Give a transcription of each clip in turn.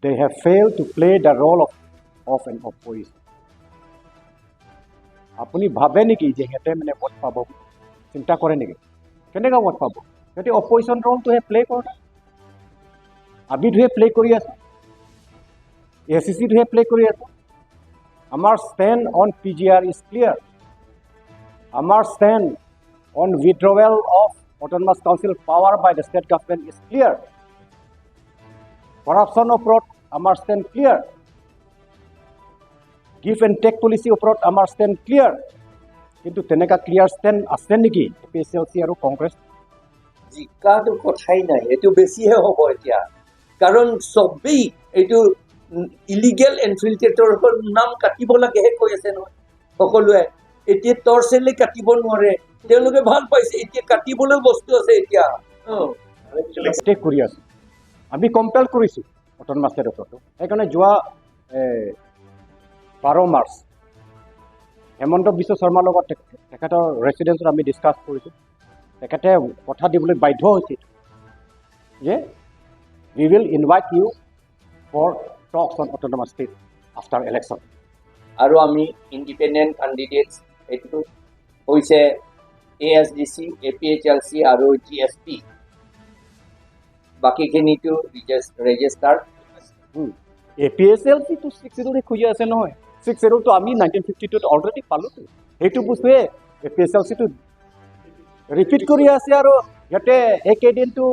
They have failed to play the role of an opposition. আপুনি ভাবে নেকি যে সিহঁতে মানে ভোট পাব? চিন্তা কৰে নেকি? কেনেকুৱা ভোট পাব? সিহঁতে অপজিশ্যন ৰ'লটোহে প্লে কৰা নাই। আমিটোহে প্লে কৰি আছোঁ, এ চি চিটোহে প্লে কৰি আছোঁ। আমাৰ stand on PGR is clear. আমাৰ stand on withdrawal of autonomous council power by the state government is clear. কৰাপশ্যনৰ ওপৰত আমাৰ stand clear. Give and tech পলিচিৰ ওপৰত আমাৰ ষ্টেণ্ড ক্লিয়াৰ। কিন্তু তেনেকুৱা ক্লিয়াৰ ষ্টেণ্ড আছে নেকি এ পি এইচ এল C আৰু কংগ্ৰেছ? জিকাটো কথাই নাই, এইটো বেছিহে হ'ব এতিয়া। কাৰণ চবেই এইটো ইলিগেল এনফিল্ট্ৰেটৰ নাম কাটিব লাগেহে কৈ আছে নহয় সকলোৱে। এতিয়া টৰ্চেলে কাটিব নোৱাৰে, তেওঁলোকে ভাল পাইছে। এতিয়া কাটিবলৈ বস্তু আছে এতিয়া। টেক কৰি আছোঁ। আমি কম্পেল কৰিছোঁ অট'নমাছ ষ্টেটৰ ওপৰতো। সেইকাৰণে যোৱা 12 মাৰ্চ হেমন্ত বিশ্ব শৰ্মাৰ লগত তেখেতৰ ৰেচিডেঞ্চত আমি ডিছকাছ কৰিছোঁ। তেখেতে কথা দিবলৈ বাধ্য হৈছিল যে we will invite you for talks on autonomous state after election. আৰু আমি ইণ্ডিপেণ্ডেণ্ট কেণ্ডিডেটছ এইটো হৈছে A S D C, A P H L C আৰু জি এছ পি। বাকীখিনিতো register. A P H L চিটো six চিডিউল খুজি আছে নহয়। ছিক্স চিডিউলটো আমি 1952ত অলৰেডি পালোঁতো। সেইটো বস্তুৱে এ পি এইচ এল চিটো ৰিপিট কৰি আছে। আৰু সিহঁতে এইকেইদিনটো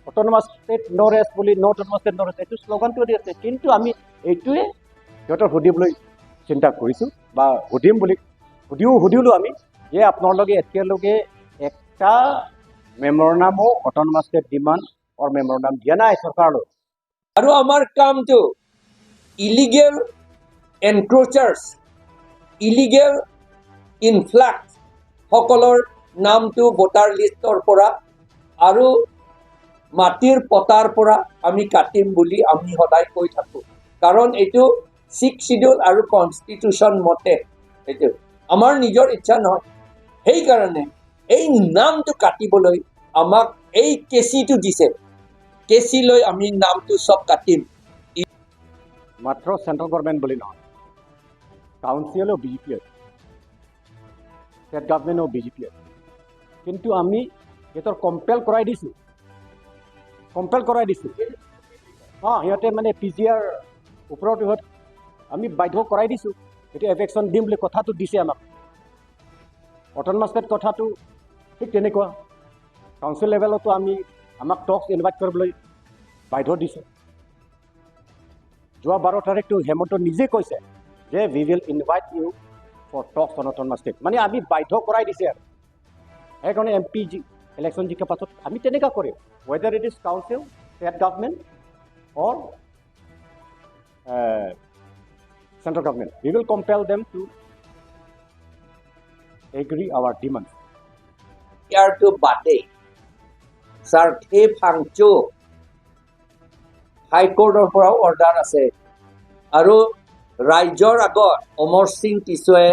অট'নমাছ ষ্টেট ন' ৰেষ্ট বুলি, no autonomous state no rest, এইটো শ্লোগানটো দি আছে। কিন্তু আমি এইটোৱে সিহঁতক সুধিবলৈ চিন্তা কৰিছোঁ বা সুধিম বুলি সুধিলোঁ আমি যে আপোনালোকে এতিয়ালৈকে একটা মেমৰেণ্ডামো, অট'নমাছ ষ্টেট ডিমাণ্ডৰ মেমৰেণ্ডাম দিয়া নাই চৰকাৰলৈ। আৰু আমাৰ কামটো ইলিগেল এনক্ৰ'চাৰ্ছ, ইলিগেল ইনফ্লাক্স সকলৰ নামটো ভোটাৰ লিষ্টৰ পৰা আৰু মাটিৰ পটাৰ পৰা আমি কাটিম বুলি আমি সদায় কৈ থাকোঁ। কাৰণ এইটো ছিক্স চিডিউল আৰু কনষ্টিটিউশ্যন মতে, এইটো আমাৰ নিজৰ ইচ্ছা নহয়। সেইকাৰণে এই নামটো কাটিবলৈ আমাক এই কেঁচিটো দিছে। কেঁচি লৈ আমি নামটো চব কাটিম। মাত্ৰ চেণ্ট্ৰেল গভৰ্ণমেণ্ট বুলি নহয়, কাউন্সিলেও বিজেপি আছে, ষ্টেট গভৰ্ণমেণ্টেও বিজেপি আছে। কিন্তু আমি সিহঁতৰ কম্পেল কৰাই দিছোঁ, কম্পেল কৰাই দিছোঁ। সিহঁতে মানে পিজিআৰ ওপৰত সিহঁত আমি বাধ্য কৰাই দিছোঁ। এতিয়া এভিকশ্যন দিম বুলি কথাটো দিছে আমাক। অট'নমাছ ষ্টেট কথাটো ঠিক তেনেকুৱা। কাউন্সিল লেভেলতো আমি আমাক টক্স ইনভাইট কৰিবলৈ বাধ্য দিছে। যোৱা 12 তাৰিখটো হেমন্ত নিজে কৈছে যে we will invite you for talks on autonomous state। মানে আমি বাধ্য কৰাই দিছে। আৰু সেইকাৰণে এম পি জি ইলেকশ্যন জিকাৰ পাছত আমি তেনেকুৱা কৰিম, whether it is council, state government or central government, we will compel them to agree our demands. ইয়াৰটো বাদেই, চাৰ্থে ফাংচু হাইকোৰ্টৰ পৰাও অৰ্ডাৰ আছে। আৰু ৰাইজৰ আগত অমৰ সিং টিচুৱে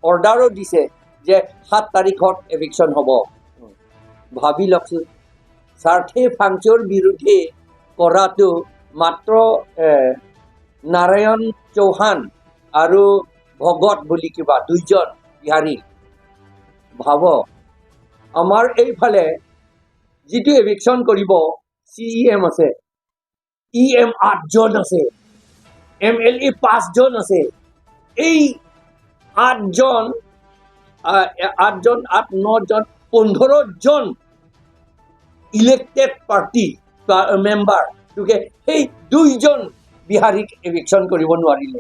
অৰ্ডাৰো দিছে যে 7 তাৰিখত এভিকশ্যন হ'ব। ভাবি লওকচোন, চাৰ্থে ফাংচুৰ বিৰুদ্ধে কৰাটো মাত্ৰ নাৰায়ণ চৌহান আৰু ভগত বুলি কিবা দুইজন বিহাৰী। ভাব, আমাৰ এইফালে যিটো এভিকশ্যন কৰিব, চি ই এম আছে, ই এম আঠজন আছে, এম এল এ পাঁচজন আছে। এই আঠজন আঠজন, আঠ নজন, 15জন ইলেক্টেড পাৰ্টি মেম্বাৰ, গতিকে সেই দুইজন বিহাৰীক এভিকশ্যন কৰিব নোৱাৰিলে।